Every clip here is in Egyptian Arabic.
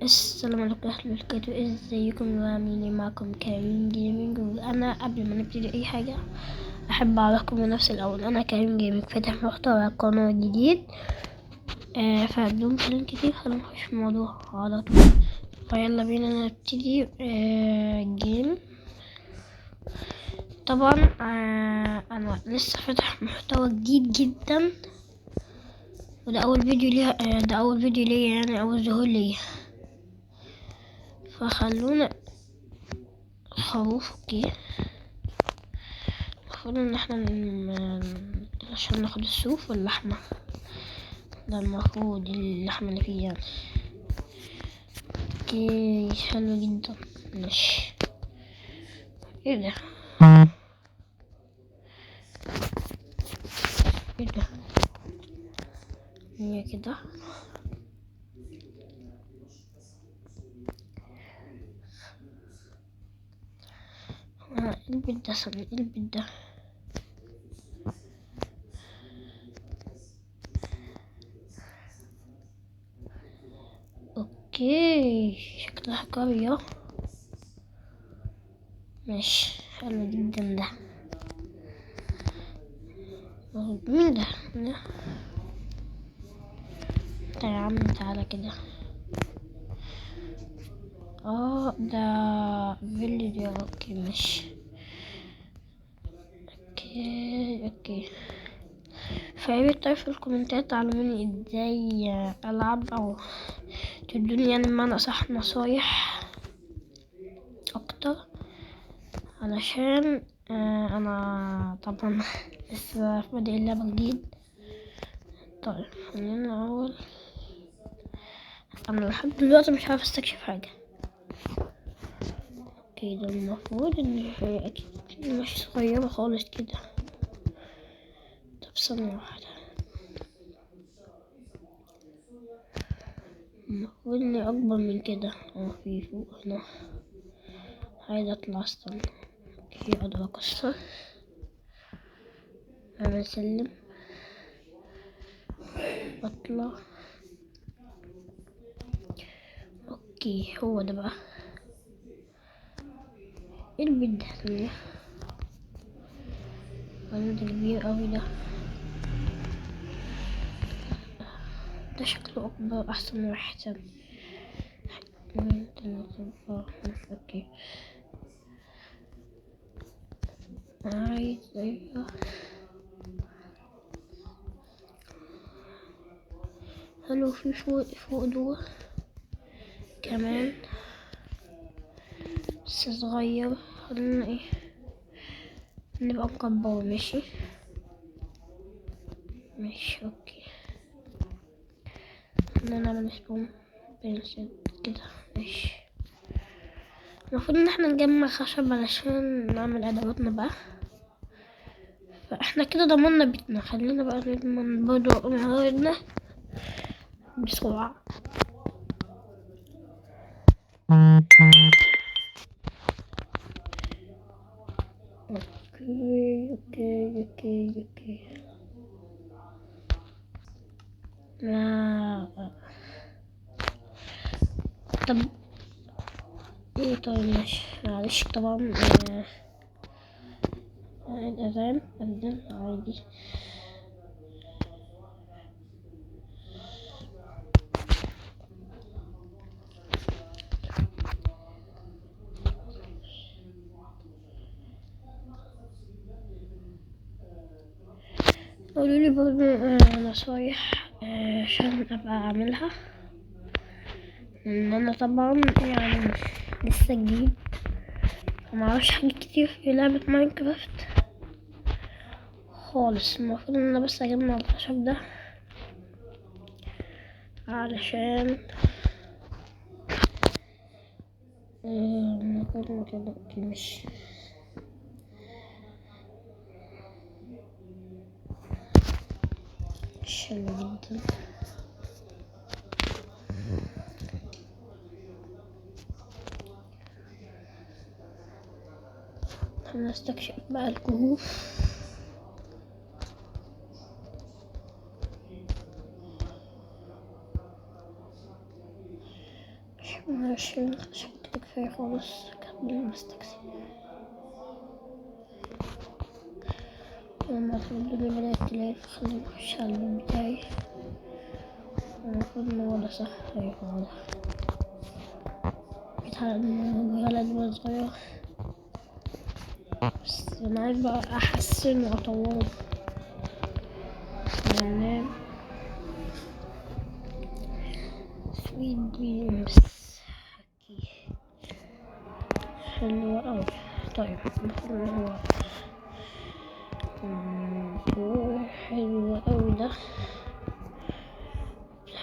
السلام عليكم ورحمة الله وبركاته. ازيكم وعاملين ايه؟ معكم كريم جيمنج. وانا قبل ما نبتدي اي حاجة احب اعرفكم بنفسي الاول. انا كريم جيمنج، فاتح محتوى على القناة جديد، فبدون كلام كتير خلينا نخش في الموضوع على طول. فيلا بينا نبتدي game. طبعا انا لسه فاتح محتوى جديد جدا، وده اول فيديو ليا، ده اول فيديو ليا، يعني اول ظهور ليا. فخلونا خروف. okay، المفروض ان احنا عشان ناخد الصوف واللحمة، ده المفروض اللحمة اللي فيه يعني. okay حلو جدا، ماشي. ايه ده؟ ايه ده؟ هي كده. البيت ده صنع البيت ده. okay شكلها قرية، ماشي حلو جدا. ده مين ده؟ ده انت يا عم تعالى كده. ده village. okay ماشي، okay. فياريت طيب في الكومنتات تعلموني ازاي العب، او تدوني بمعنى اصح نصايح اكتر، علشان انا طبعا لسه بادئ اللعبة جديد. طيب خلينا اول، انا لحد دلوقتي مش عارف استكشف حاجة. okay ده المفروض ان هي اكيد مش صغيرة خالص كده. طب ثانية واحدة، المفروض اني اكبر من كده. في فوق هنا عايز اطلع، استنى. okay اقدر اكسر، اعمل سلم اطلع. okay هو ده بقى. ايه البيت ده؟ ثانية، ده كبير اوي ده. ده شكله اكبر، احسن واحد. 2 3 4 5. okay عايز، ايوه حلو. في فوق دور كمان بس صغير. خلينا نبقى نكبره. ماشي ماشي okay. خلينا نعمل spawn بنسد كده. ماشي، المفروض ان احنا نجمع خشب علشان نعمل ادواتنا بقى. فاحنا كده ضمننا بيتنا، خلينا بقى نضمن برضو مواردنا بسرعة. okay okay okay okay. طب ايه؟ طيب ماشي، معلش طبعا. الأذان أذن عادي. قولوا لي برضو نصايح عشان ابقى اعملها، لان انا طبعا لسه جديد ومعرفش حاجات كتير في لعبة ماينكرافت خالص. المفروض ان انا بس اجمع الخشب ده علشان المفروض كده. okay ماشي. حلو جدا. هنستكشف بقى الكهوف. 20 خشب كده كفاية خالص. كمل بس تاكسي. لما الدنيا بدأت تليل خليني نخش على البيت بتاعي. المفروض ان هو ده صح. ايوه هو ده. بيت على صغير بس انا عايز بقى احسن واطوره. ننام. Sweet dreams. Okay حلو اوي. طيب المفروض ان هو حلو اوي ده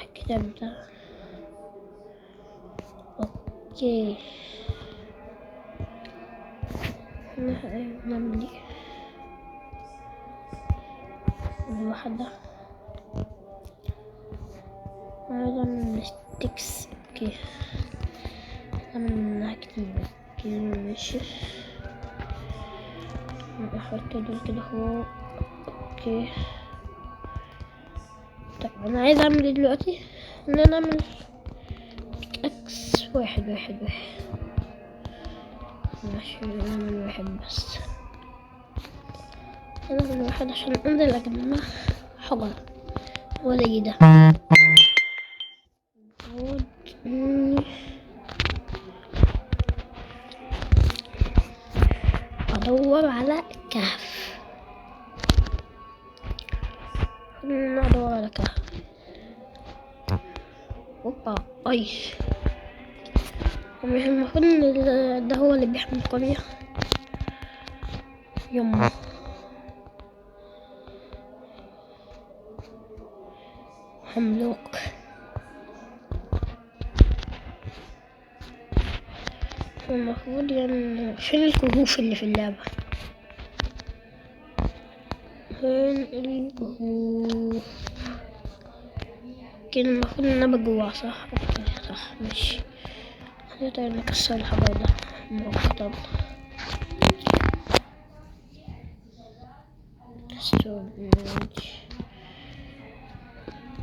الكتاب ده. Okay نعمل ايه؟ الواحدة هذا من sticks. Okay نعمل منها كتير. Okay ماشي احط دول كده اهو. Okay طيب انا عايز اعمل ايه دلوقتي؟ ان انا اعمل pickaxe 1 1 1. ماشي نعمل واحد بس. نعمل واحد عشان انزل اجمع حجر ولا ايه ده. المفروض اني ادور على كهف. ادور على كهف. اوبا اي مش المفروض ان ده هو اللي بيحمي القرية. يما حملوك. المفروض يعني فين الكهوف اللي في اللعبة؟ فين الكهوف؟ كده المفروض ان انا بجوع صح؟ Okay صح ماشي. نقدر نكسر الحجر ده مؤقتا.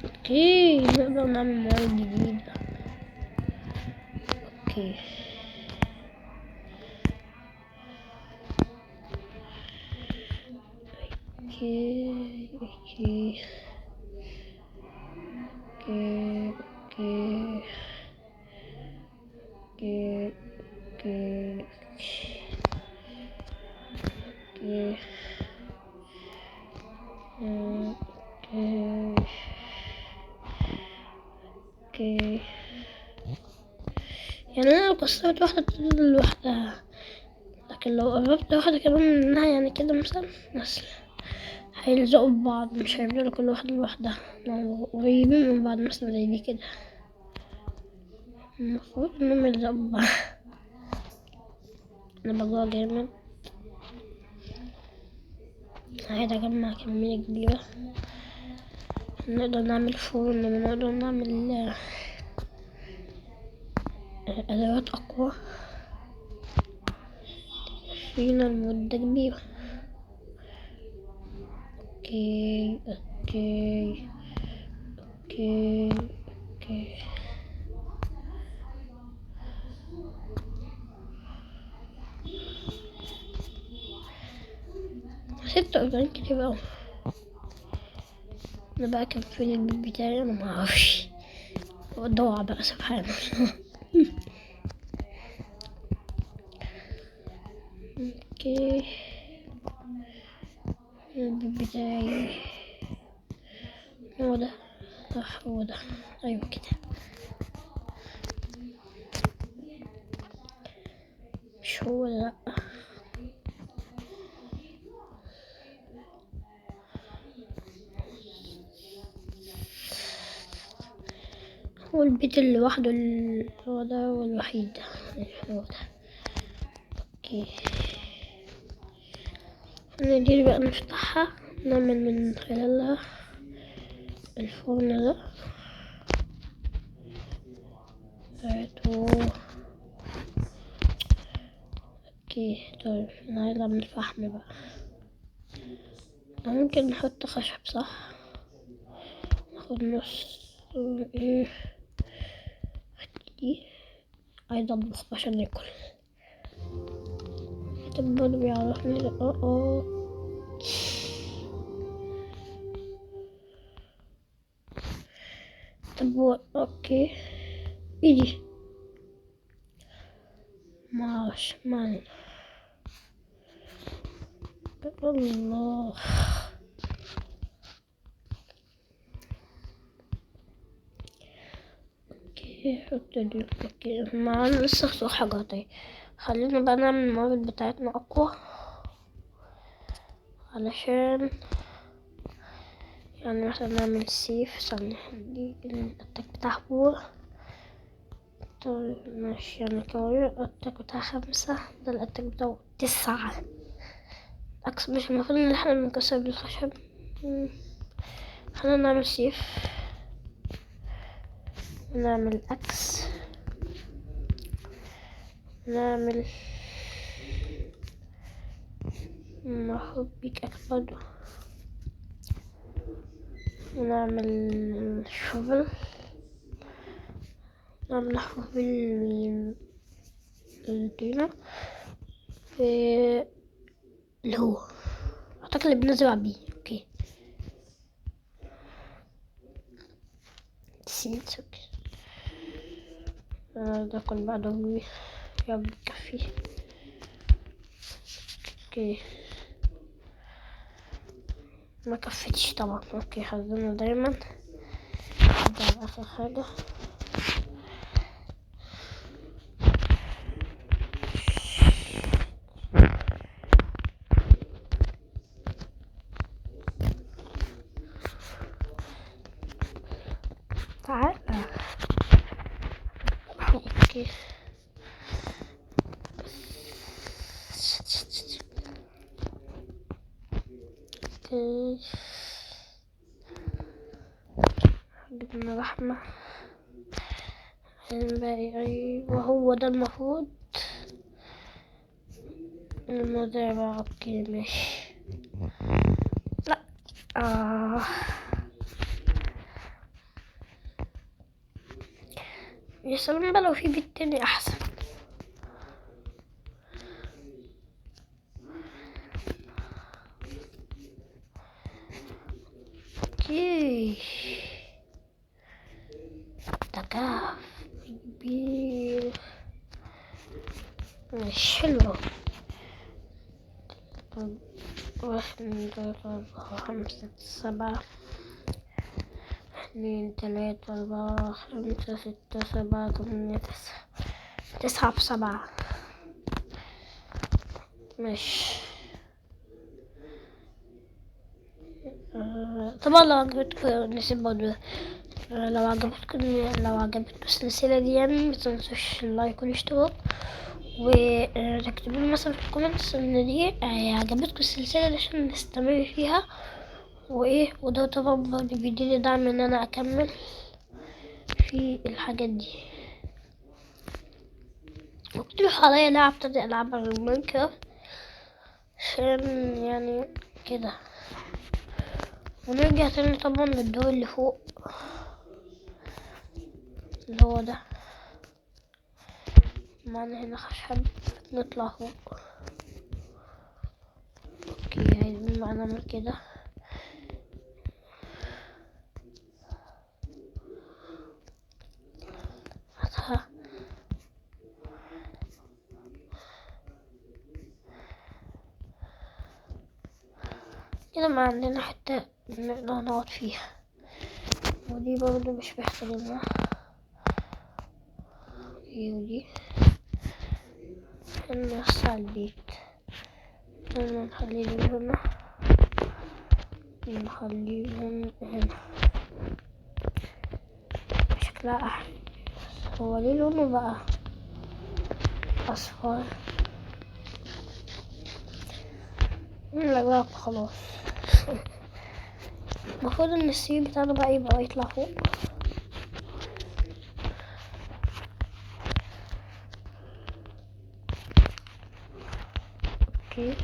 Okay نقدر نعمل موارد جديدة. Okay okay okay okay okay okay okay okay okay okay. يعني انا لو كسرت واحدة بتفضل لوحدها، لكن لو قربت واحدة كمان منها يعني كده مثلا هيلزقوا ببعض، مش هيفضلوا كل واحدة لوحدها، لو قريبين من بعض مثلا زي دي كده المفروض انهم يلزقوا ببعض. انا بجوع جامد، عايز اجمع كمية كبيرة. نقدر نعمل فرن ونقدر نعمل ادوات اقوى فينا لمدة كبيرة. Okay okay okay okay 46 كتير اوي. انا بقى كان فين البيت بتاعي انا معرفش، ضاع بقى سبحان الله. Okay البيت بتاعي هو ده صح، هو ده ايوه كده، مش هو ده لأ. هو البيت اللي لوحده اللي هو ده هو الوحيد ده هو ده. Okay ندير بقى نفتحها، نعمل من خلالها الفرن ده. Okay طيب انا عايز اعمل فحم بقى، ممكن نحط خشب صح؟ ناخد نص ايه دي عايز اطبخ عشان ناكل. طب برضه بيعرفني. طب okay ايه دي؟ معرفش، ما علينا. الله، okay حط دي. okay معانا لسه خسر حاجة. طيب خلينا بقى نعمل الموارد بتاعتنا اقوى، علشان يعني مثلا نعمل سيف. ثانية، دي ال attack بتاعه 4. طيب ماشي، يعني كمان ال attack بتاع 5، ده ال attack بتاعه 9. عكس مش المفروض ان احنا بنكسر بالخشب. خلينا نعمل سيف، نعمل axe، نعمل المفروض pickaxe برضه، ونعمل shovel، نعمل نحفر بالطينة في اللي هو اعتقد اللي بنزرع بيه. okay seeds. okay ناكل بقى ضروري، يا رب تكفي. okay ما كفتش طبعا. okay خزننا دايما ده اخر حاجة. تعال. okay okay جبنا لحمة. باقي ايوه هو ده المفروض المزرعة. okay ماشي. لا يا سلام بقى لو في بيت تاني احسن. okay ده كهف كبير مش حلو. 1 2 3 4 5 6 7، 2 3 4 5 6 7 8 9، 9 في 7. ماشي. طبعا لو عجبتكم نسيب برضه، لو عجبتكم السلسلة دي متنسوش ال like والاشتراك، وتكتبوا لي مثلا في ال comments ان دي عجبتكم السلسلة دي عشان نستمر فيها، وده طبعا برضه بيديني دعم ان انا اكمل في الحاجات دي. واقترحوا عليا لعب ابتدي العبها غير ماينكرافت عشان كده. ونرجع تاني طبعا للدور اللي فوق اللي هو ده، معنا هنا خشب، نطلع فوق. okay عايزين بقى نعمل كده. هاتها. كده ما عندنا حتة نقدر نقعد فيها، ودي برضو مش محتاجينها. ودي نوسع البيت، نخليه هنا، نخليهم هنا، شكلها أحلى. هو ليه لونه بقى أصفر؟ لا بقى خلاص. المفروض ان السرير بتاعنا بقى يبقى يطلع فوق. okay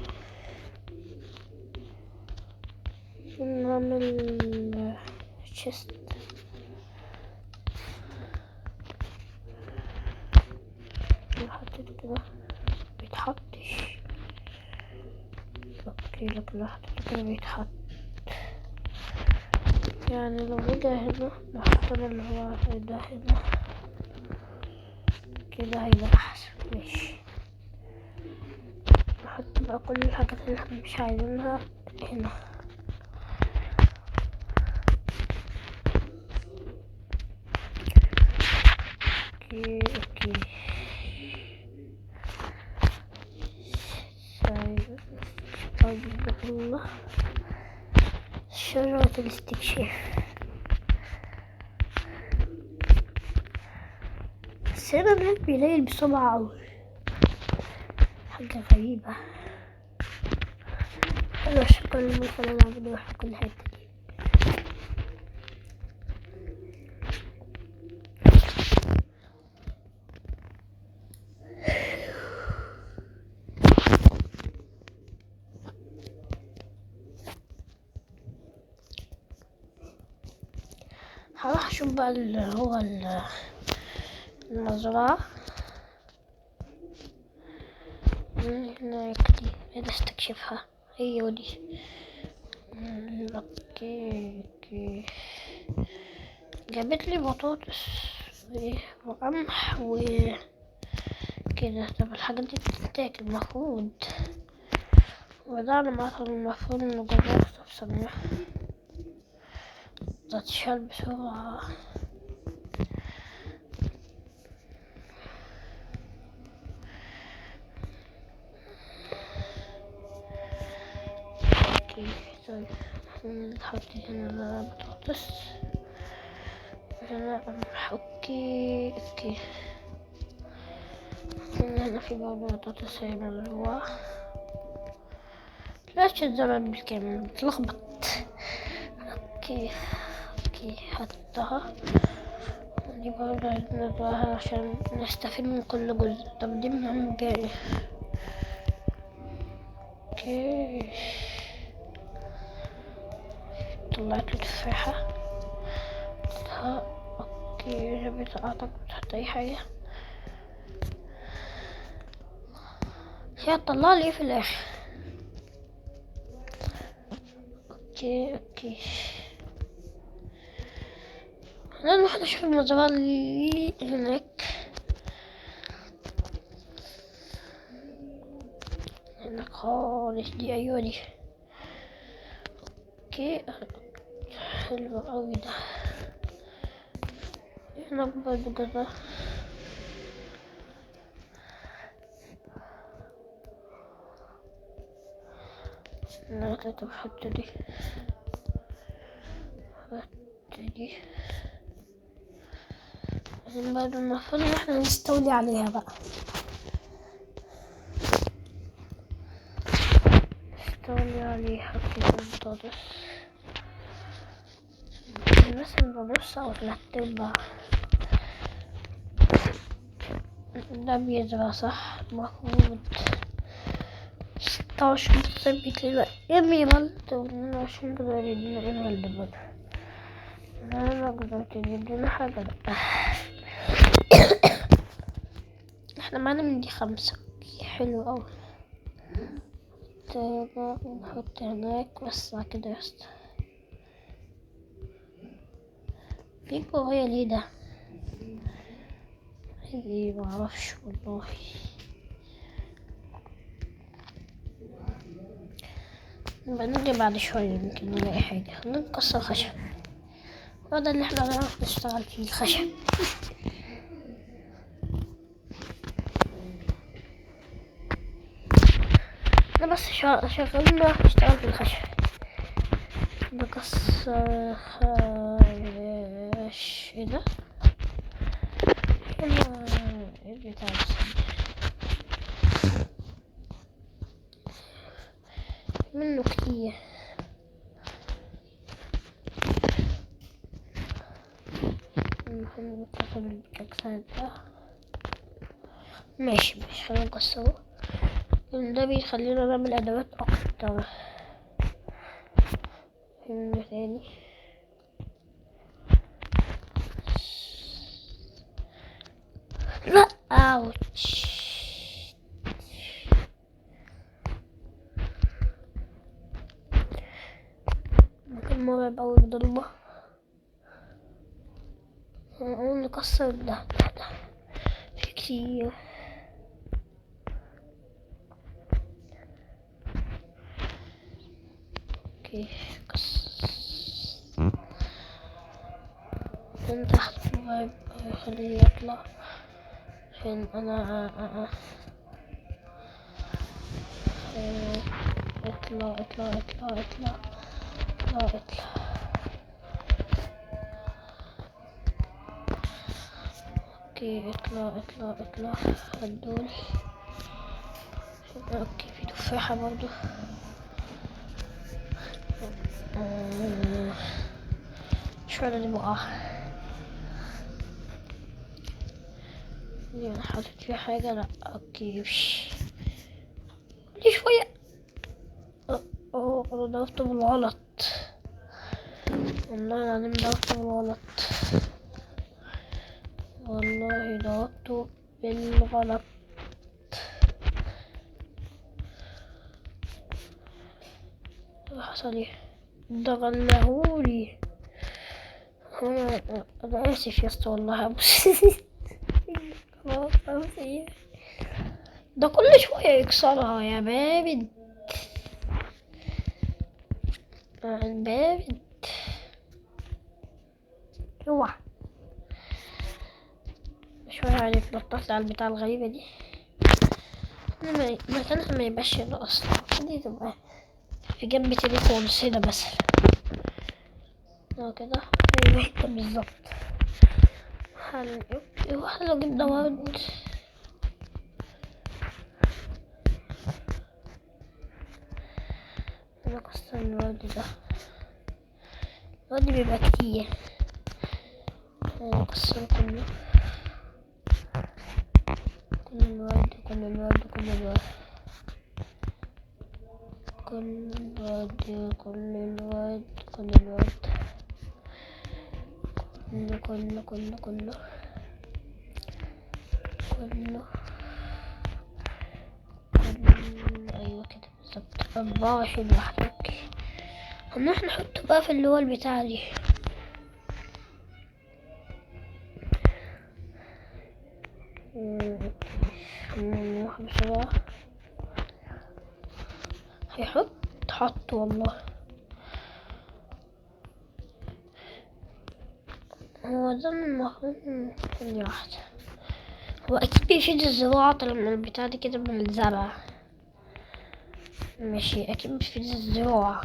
نعمل chest. لو حطيته كده بيتحطش. okay لكن لو حطيته كده بيتحط. يعني لو رجع هنا، لو حطينا اللي هو ده هنا كده هيبقى احسن. ماشي، نحط بقى كل الحاجات اللي احنا مش عايزينها هنا. okay okay، طيب يلا شجرة الاستكشاف. بس هنا النت بيليل بسرعة أوي، حاجة غريبة. حلو الشكل اللي بيخلينا بنروح في كل حتة دي. هروح اشوف بقى اللي هو المزرعة هناك دي، عايزة استكشفها. ايوه دي. okay okay، جابت لي بطاطس وقمح وكده. طب الحاجات دي بتتاكل المفروض، وده على ما اعتقد المفروض انه جزر. طب ثانية، ده اتشال بسرعة. okay طيب نحط هنا بطاطس، هنا قمح. okay okay، هنا في برضه بطاطس هنا اللي هو لا الزمن بالكامل بتلخبط. okay okay، حطها دي برضه نزرعها عشان نستفيد من كل جزء. طب دي بنعمل بيها ايه؟ okay طلعت له تفاحة. okay جابت اعتقد بتحط اي حاجة. هي هتطلع لي ايه في الاخر؟ okay okay، نروح نشوف المزرعة اللي هناك. هناك خالص دي. ايوه دي. okay حلو اوي ده. هناك برضه كده. لا طب حط دي، حط دي. لازم برضه المفروض ان احنا نستولي عليها بقى، نستولي عليها كده. البطاطس مثلا بنص او تلات ارباع ده بيزرع صح المفروض. 26 بيطلع emerald، واتنين وعشرين بيقدر يدينا emerald برضه. لا ما قدرت يدينا حاجة. لأ احنا معانا من دي 5. حلو أوي. هنا ونحط هناك. وسع كده يا اسطى. في جوايا ليه ده؟ ايه معرفش والله. نبقى نرجع بعد شوية يمكن نلاقي حاجة. خلينا نكسر خشب، هو ده اللي احنا بنعرف نشتغل فيه، الخشب. احنا بس شغالين نعرف نشتغل في الخشب. نكسر خش ايه ده؟ هنا ايه البتاع ده؟ منه كتير. نكسر بالبيكاكسات ده. ماشي ماشي، خلينا نكسره. ده بيخلينا نعمل ادوات اكتر. منه تاني. لا اوتش. نكسر ده ده ده في كتير. okay كس من تحت خليه يطلع عشان انا اطلع اطلع اطلع اطلع اطلع اطلع. okay اطلع اطلع اطلع هدول. okay في تفاحة برضو. شو هذا اللي بقع؟ انا حاطط فيه حاجة؟ لا. okay ليه شوية. انا ضربته بالغلط، والله العظيم ضربته بالغلط، والله ضربته بالغلط. حصل ايه؟ ده غلاهولي. انا اسف يا اسطى والله. ابوس خلاص ايه ده كل شوية يكسرها يا بارد البارد. اوعى شوية يعني اتنططت على البتاع الغريبة دي. مكانها ما يبقاش هنا اصلا، دي تبقى في جنب تليفون هنا مثلا كده. ايوه كده بالظبط. هل لو جبنا ورد؟ انا كسر الورد ده، الورد بيبقى كتير. انا كسر كله، كل الورد كل الورد كل الورد كل الورد كل الورد كل الورد كله كله كله كله كله كله. ايوه كده بالظبط 24 واحدة. okay هنروح نحطه بقى في اللي هو البتاع دي. نروح بسرعة. هيحط حط والله. هو ده المفروض. ثانية واحدة، هو أكيد بيفيد الزراعة طالما البتاع دي كده من الزرع. ماشي أكيد بيفيد الزراعة.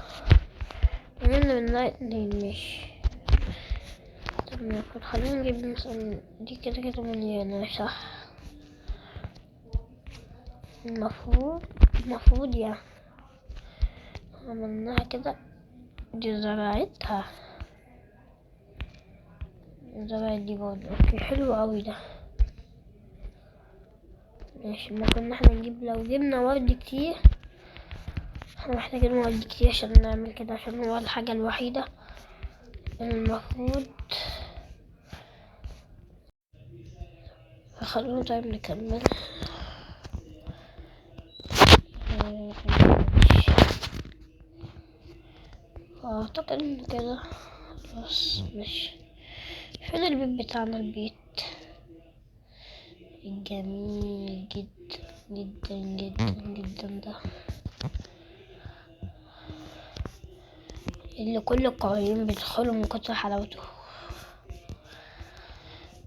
عملنا من 2. ماشي طب المفروض خلينا نجيب مثلا دي كده كده مليانة صح؟ المفروض يعني عملناها كده. دي زرعتها، زرعت دي برضه. okay حلو اوي ده. ماشي المفروض ان احنا نجيب، لو جبنا ورد كتير احنا محتاجين ورد كتير عشان نعمل كده، عشان هو الحاجة الوحيدة المفروض. خلونا طيب نكمل. اعتقد ان كده خلاص. ماشي فين البيت بتاعنا؟ البيت الجميل جدا جدا جدا جدا ده اللي كل القوانين بيدخلوا من كتر حلاوته.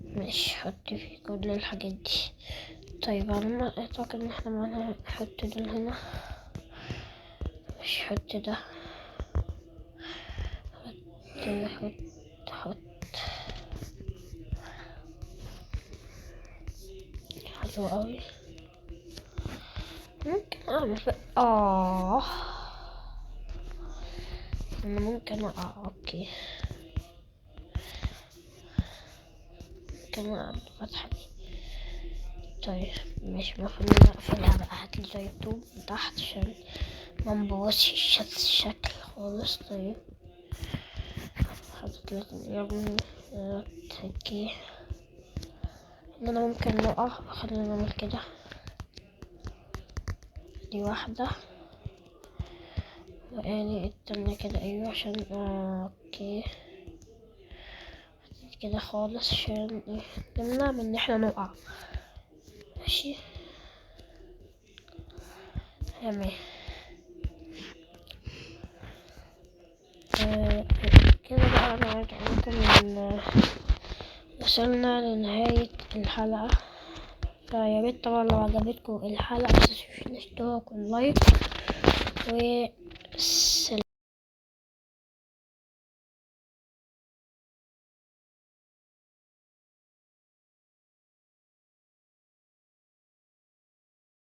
ماشي حط فيه كل الحاجات دي. طيب انا اعتقد ان احنا معانا نحط دول هنا. ماشي حط ده، حط حط حط. حلو قوي. ممكن اعمل انا ممكن اقع. okay ممكن اقع الفتحة دي. طيب ماشي المفروض ان انا اقفلها بقى. هاتلي طيب طوب من تحت عشان ما نبوظش الشكل خالص. طيب حطيت لك يا ابني. okay ان انا ممكن نقع. خلينا نعمل كده. دي واحدة وادي التانية كده. ايوه عشان okay كده خالص عشان ايه؟ نمنع من ان احنا نقع. ماشي تمام. كده بقى انا عايز اقولكم ان وصلنا لنهاية الحلقة. فيا ريت طبعا لو عجبتكم الحلقة متنسوش الاشتراك وال like، و سلام.